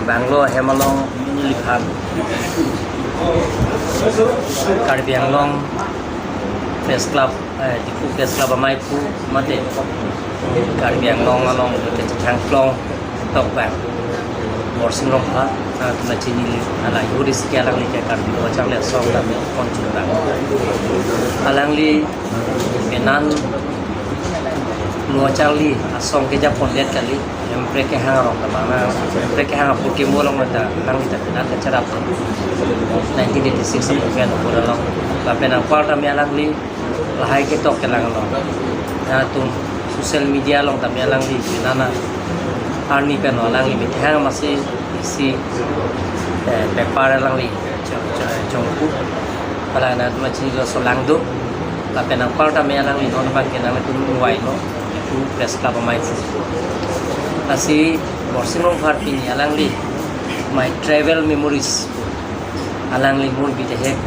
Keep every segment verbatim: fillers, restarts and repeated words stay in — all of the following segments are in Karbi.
Banglo hem along neliphan Karbi Anglong Press Club, eh, Diphu Press Club amaiphu mate Karbi Anglong along kechethang klong tokbang Borsing Rongphar, ah, tuna chinili, hala ihuri siki alangli ke Karbi Lo Charli Asong dam kon chunbang. Alangli penan Lo Charli Asong kejapondet kali, Hemprek kehang arong tabang na, Hemprek kehang apor kemo along ta, alangli ta penan kacharap nineteen eighty-six apor ke apor along. Lapen anparta me alangli lahai ketok kelang along, na atum social media along tame alangli penan arni pen alangli methang masi isi, eh, paper alangli chong, chong, chongpu. Hala na tuma chinilo solangdo. Lapen anparta me alangli non abang ke nanglitum uwai lo, Diphu Press Club amaiphu. Lasi Borsing Rongphar pini alangli My Travel Memories, alangli Mur Bidehek,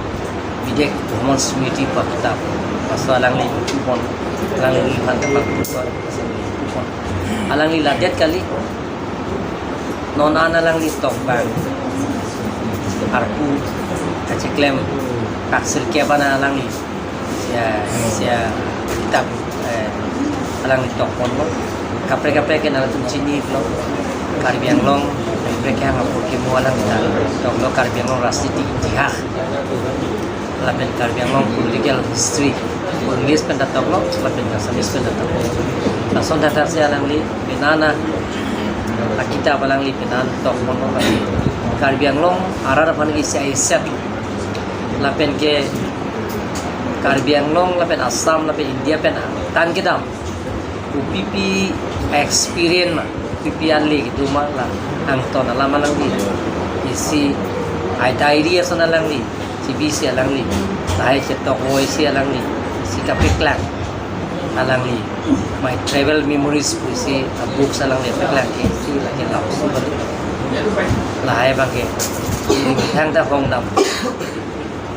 Bidek Bhromon Smriti pu akitap, laso alangli pon, alangli liphan tepak pon, alangli ladet kali. Non an alangli tokbang arpu kacheklem kaksir ke abana alangli sia, sia kitap, eh, alangli tokponlo. Kaprek kaprek ke nangtum chinilo, Karbi Anglong Hemprek kehang apor kemo alangli ta toklo, Karbi Anglong Rajniti Itihas lapen Karbi Anglong Political History, English pen ta toklo lapen Assamese pen ta toklo. Lason thakthaksi alangli penan akitap alangli penan tokponlo, Karbi Anglong arat aphan ke isi aisep lapen ke Karbi Anglong lapen Assam lapen India pen angtan kedam, kopipi experience ma, kopipi ale kedo ma, la angton alam alangli isi, ai diary ason alangli chibisi alangli, lahai chetok voi si alangli isi kapeklang, alangli My Travel Memories pu isi, ah, books alangli peklang ke isi lake lapsu bali. Lahai abang ke thangta hong dam,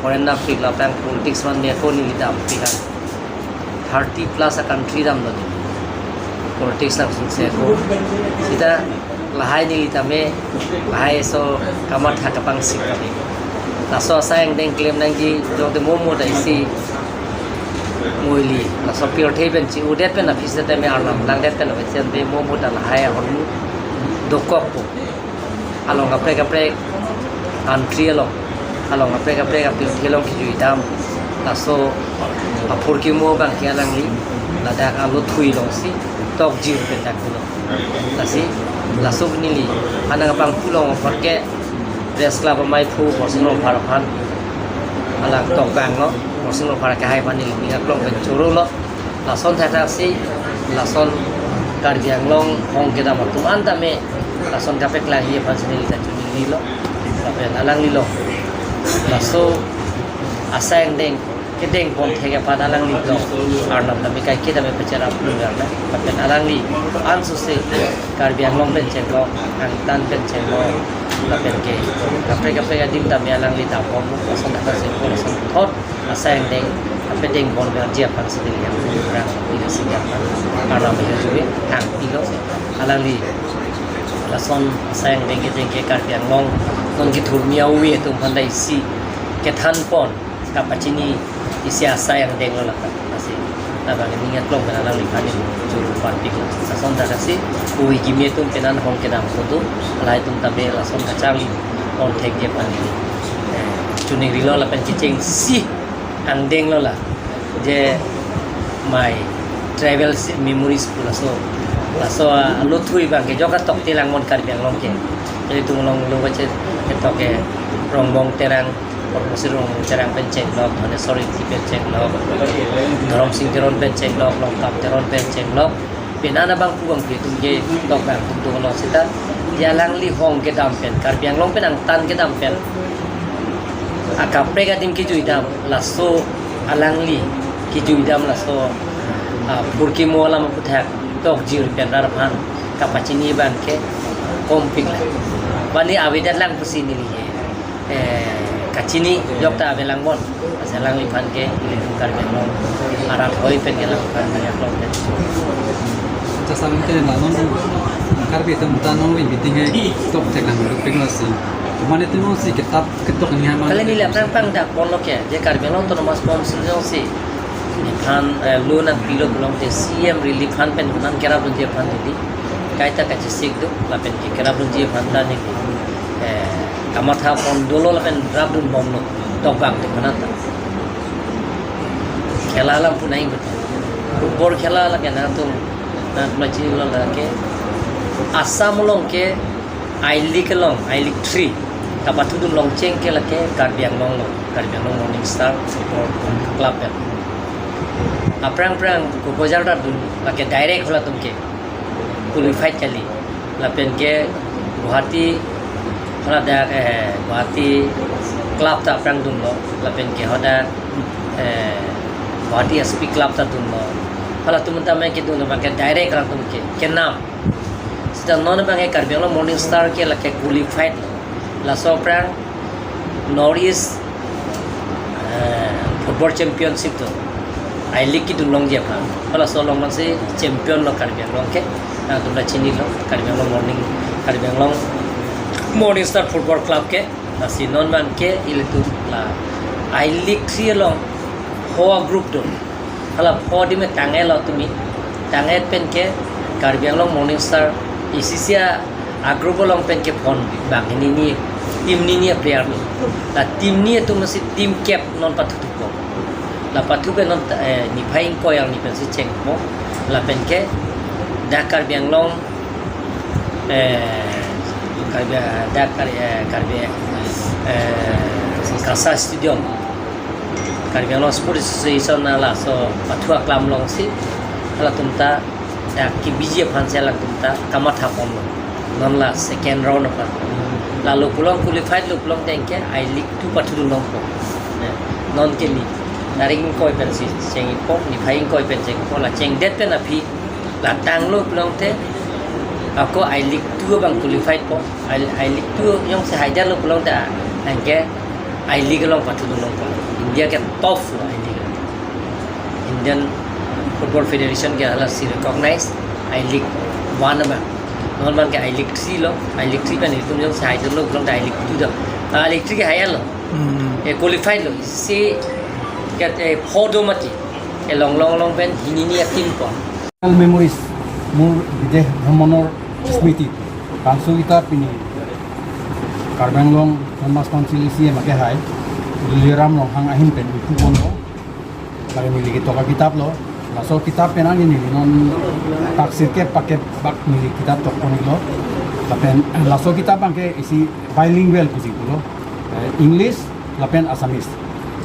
foreign nampik, laptang politics man me ako neli dampik an. Thirty plus a country damlo neli. Politics nang sungse ako. Sita lahai neli tame, lahai so kamatha kapangsik kami. Laso asai angdeng klem nangji jongte momo ta isi muili. Laso pirthe pen chi-udet pen aphis tame, arnam langdet pen aphis tame momo ta lahai ahormu dokokpo. Along kaprek kaprek country along, along kaprek kaprek apirthe along kejui dam. Laso apor kemo abang ke alangli ladak alo thui alongsi tokjir pen dak pulo. Lasi laso neli anang abang pulo apor ke Press Club amaiphu Borsing Rongphar aphan alang tokbanglo, Borsing Rongphar akehai aphan neli ning aklong pen chorolo. Lason thakthaksi lason Karbi Anglong hong kedam atum an tame lason kapeklangji aphansi neli ta chiningrilo. Lapen alanglilo laso asai angdeng kedeng pon thek aphan alanglilo arnam tame kaike tame pacharap nungarna. Lapen alangli ansose Karbi Anglong pen chenglok, angtan pen chenglok, lapen ke kaprek kaprek adim tame alangli dapom, lason thakthaksi lason thot asai angdeng kapedeng ponverji aphansi neli yang kurang ini sini apa arnam ini juga hangpilo. Alangli lason asai angdeng kedeng ke Karbi Anglong non kethurmi awi atum aphan ta isi kethan pon kapachini isi asai angdeng lo lata. Lasi labang ning aklong pen alangliphan neli choro parpik. Lason thakthaksi uwi kimi atum penan hong kedam kodo, lahai atum tame lason kacharli pon thekji aphan neli, eh, chiningrilo. Lapen kechengsi angdeng lo la, je My Travel Memories pu laso, laso, ah, alo thui abang ke joka tokte lang mon Karbi Anglong ke. Jadi itum along lo bache ketok ke Rongbong Terang, Padmasri Rongbong Terang pen chenglok, Dhaneswar Ingti pen chenglok, Dhorom Sing Teron pen chenglok, Longkam Teron pen chenglok. Penan abangphu abangpi atum ke tokbang atum along seta, je alangli hong kedam pen, Karbi Anglong pen angtan kedam pen akaprek adim kejui dam, laso alangli kejui dam laso, ah, apor kemo alam aputhak tokjir pen rat aphan kapachini abang ke kompik la. Bani avedet lang pusi neli, eh, kachini jokta ave lang bon. Lasi alangliphan ke ilitum Karbi Anglong arat hoi pen ke alangliphan ke aklong pen. Acha, salam ke la non. Karbi atum ta non meeting hai stop thek nang duk pik lo si. Mane atum si kitab ketok ni ha mane. Kali neli aphrang pangdak ponlo ke, je Karbi Anglong Autonomous Council jongsi nephan, eh, loan nangpilo pulote C M Relief Fund pen nangkerapdunji aphan didi. Kaita kachesik do, lapen ke kerapdunji aphan ta neli, eh, kamatha pon dolo lapen rapdun bomlo, tokbang atum aphan ta. Khela alam pu nai betul. Football khela lake nangtum, nangtum chinilo lake. Assam along ke I-League along, I-League three kapathudun longcheng ke lake Karbi Anglong along, Karbi Anglong Morning Star Football Club ya. Aphrang aphrang Kokojar ta dun lake direct halatum ke qualified kali. Lapen ke Guwahati, haladak, eh, Guwahati club ta aphrang dunlo. Lapen ke hadak, eh, Guwahati S P club ta dunlo. Halatum ta me kedunlo, lapen ke direct halatum ke kenam. Seta non abang ke Karbi Anglong Morning Star ke lake qualified. Laso aphrang North East, eh, Football Championship do, I-League kedun longji aphan. Halaso along mansi champion lo Karbi Anglong ke. Nangtum ta chinilo, Karbi Anglong Morning, Karbi Anglong Morning Star Football Club ke. Lasi non abang ke ilitum la I-League three along pho a-group do. Hala pho adim tang-etlo tumi. Tang-et pen ke Karbi Anglong Morning Star isi isi a-group along pen ke pon bang hini ni, team hini ni a-player ni. La team hini atum si team cap non pathu thupo. La pathu pen non, eh, niphai ingkoi arni pensi chengpo. Lapen ke dak Karbi Anglong, eh, Karbi, dak Kar-, eh, Karbi, eh, KASA Stadium, Karbi Anglong Sports Association na laso pathu aklam alongsi halatum ta dak kebiji aphan si halatum ta kamatha ponlo. Non la second round aphan. Lalo pulote qualified lo pulote anke I-League two pathudun longpo. Ne, non ke ni, tarik ingkoi pensi chengpo, niphai ingkoi pen chengpo, la chengdet pen aphi la tanglo pulote ako I-League two abang qualified po. I, I-League two jongsi haidetlo pulote anke I-League along pathudun longpo. India ke top lo I-League. Indian Football Federation ke halasi recognize I-League one abang. Non abang ke I-League three lo, I-League three pen itum jongsi haidetlo pulote I-League two do. Ah, I-League three ke hai-etlo. Hmm. Eh, qualified lo. Si ke, eh, pho do mati. Eh, long long long pen hini ni a-team pon. Memories, মোৰ বিদেশ ভ্ৰমণৰ স্মৃতি। Bangso kitab pini Karbi Anglong Autonomous Council isi M A ke hai, Tuliram Ronghang ahin pen ipu ponlo. Bari neli ketok a-kitab lo. Laso kitab pen ani neli non pak sirkep pakep bak neli kitab tok pon-iklo. Lapen laso kitab abang ke isi bilingual pusi pulo. Eh, English lapen Assamese.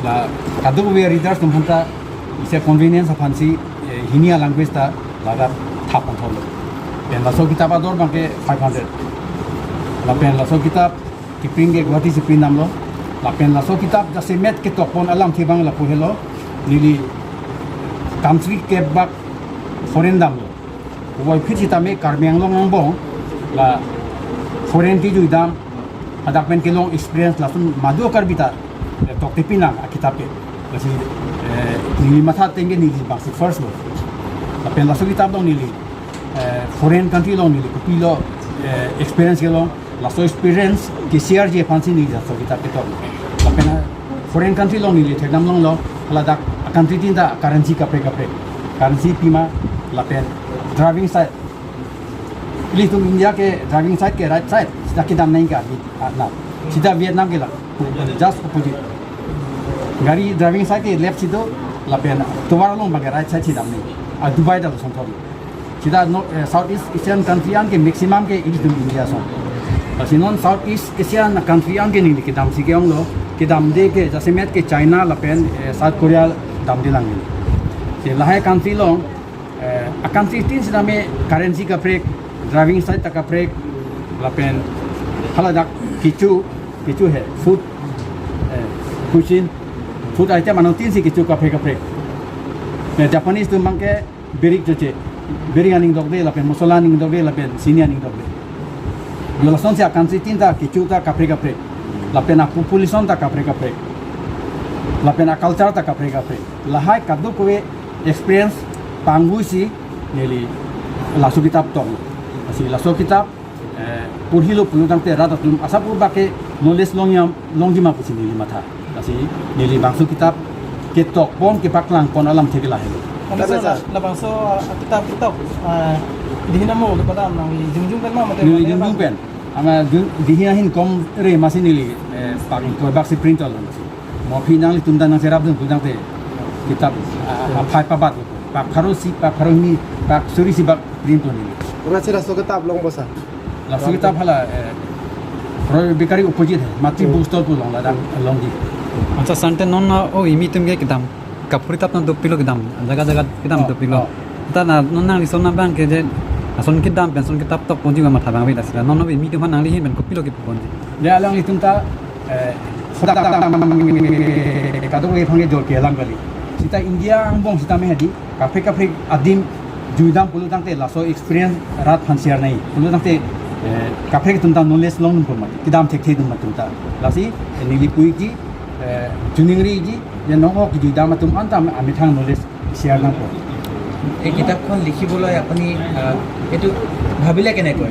La kadokave readers atum aphanta isi convenience aphansi, eh, hini a-language ta ladak thap pon thorlo. Pen laso kitab ador abang ke five hundred. Lapen laso kitab kepring ke Guwahati si pring damlo. Lapen laso kitab jasemet ketok pon alamthe abang lapu helo. Neli country kep bak foreign damlo. Puvoiphit sitame Karbi Anglong angbong la foreign kejui dam, hadak pen kelong experience lason madu Karbi ta, eh, tokte pinang a-kitab ke. Lasi, eh, neli matha ateng ke neli bangsi first lo. Lapen laso kitab along neli, eh, foreign country along neli kopilo, eh, experience kelong, laso experience ke-share-ji aphansi neli laso kitab ketok. Lapen, eh, foreign country along neli thekdam longlo, ladak country tin ta currency kaprek kaprek. Currency pima, lapen driving side. Ilitum India ke driving side ke right side, sita kedam nangji ke abi, ah, na. Sita Vietnam ke la, just opposite. Gari driving side ke left si do, lapen tovar along abang ke right side si dam nangji. Ah, Dubai ta lason thor. Sita no, eh, Southeast Asian country an ke maximum ke ilitum India ason. Lasi non Southeast Asian country an ke neli kedamsi ke-onglo, kedamde ke jasemet ke China lapen, eh, South Korea damde lang neli. Si lahai country along, eh, a-country tin sitame currency kaprek, driving side ta kaprek, lapen haladak kecho, kecho he, food, eh, cuisine, food item anong tin si kecho kaprek kaprek. Ne Japanese atum abang ke birik choche, birik aning dokde, lapen mosola aning dokde, lapen sini aning dokde. Yo lasonsi a-country tin ta kecho ta kaprek kaprek, lapen a-population ta kaprek kaprek, lapen a-culture ta kaprek kaprek. Lahai kadokave experience pangvuisi neli laso kitab toklo. Laso kitab, eh, porhilo pulo tangte rat atum asap urbak ke knowledge longjima, longjima pusi neli matha. Lasi neli bangso kitab ketok pon, kepaklang pon alam thek lahelo. Ada Tapi sa sir, la-, labangso, ah, kitab ketok, ah, dihin amo kepadam nangli jongjung pen ma mate Neli mate jongjung bang? pen. Ama jung-, dihin ahin komre masi neli, eh, pak ingkoi bak si print lo masi. Mo aphi nanglitum ta nangcherapdun pu tangte kitab, ah, aphai pabat, pak pharo isi, pak pharo hini, pak suri isi bak print lo neli. Pura sira so kitab longpo sir? Laso kitab hala, eh, Royal Bakery opposite hai, Matri Hmm. Bookstall pu along ladak longji. Accha, sante non na o imi atum ke kedam kaprek tap na dopilo kedam, jaga jaga kedam Oh, dopilo. oh. Ta na non nangli ason abang ke je ason kedam pen ason kitab tok ponji ma matha abang ave lasi la. Non o imi atum aphan nangli ahin pen kopilo kipu ponji? Ya, alanglitum ta, eh, kadokave aphan ke jor kelang kali. Sita India angbong sitame hadi kaprek kaprek adim juidam pulo tangte laso experience rat aphan share nangji. Pulo tangte, eh, kaprek atum ta knowledge longdun pon mati. Kedam thekthe atum atum ta. Lasi, eh, neli puji, eh, chuning riji, ya non ok juidam atum anta amethang knowledge share nangpo. এই কিতাপখন লিখিবলৈ আপুনি, আহ, এইটো ভাবিলে কেনেকৈ?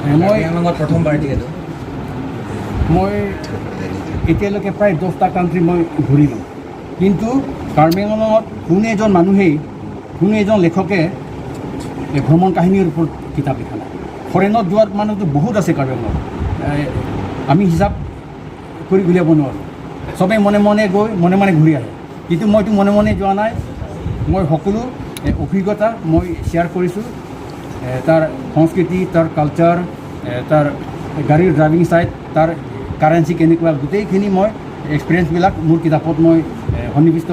এ, মই কাৰ্বি আংলঙত প্ৰথমবাৰ যিহেতু। মই এতিয়ালৈকে প্ৰায় দহটা কাণ্ট্ৰি মই ঘূৰিলোঁ, কিন্তু কাৰ্বি আংলঙত কোনো এজন মানুহেই, কোনো এজন লেখকে এই ভ্ৰমণ কাহিনীৰ ওপৰত কিতাপ লিখা নাই। ফৰেইনত যোৱা মানুহতো বহুত আছে কাৰ্বি আংলঙত। এ, আমি হিচাপ কৰি উলিয়াব নোৱাৰোঁ। চবেই মনে মনে গৈ মনে মনে ঘূৰি আহে, কিন্তু মইতো মনে মনে যোৱা নাই। মই সকলো, এ, অভিজ্ঞতা মই শ্বেয়াৰ কৰিছোঁ। এ, তাৰ সংস্কৃতি, তাৰ কালচাৰ, এ, তাৰ গাড়ীৰ ড্ৰাইভিং চাইড, তাৰ কাৰেঞ্চি কেনেকুৱা, গোটেইখিনি মই এক্সপিৰিয়েঞ্চবিলাক মোৰ কিতাপত মই, এ, সন্নিৱিষ্ট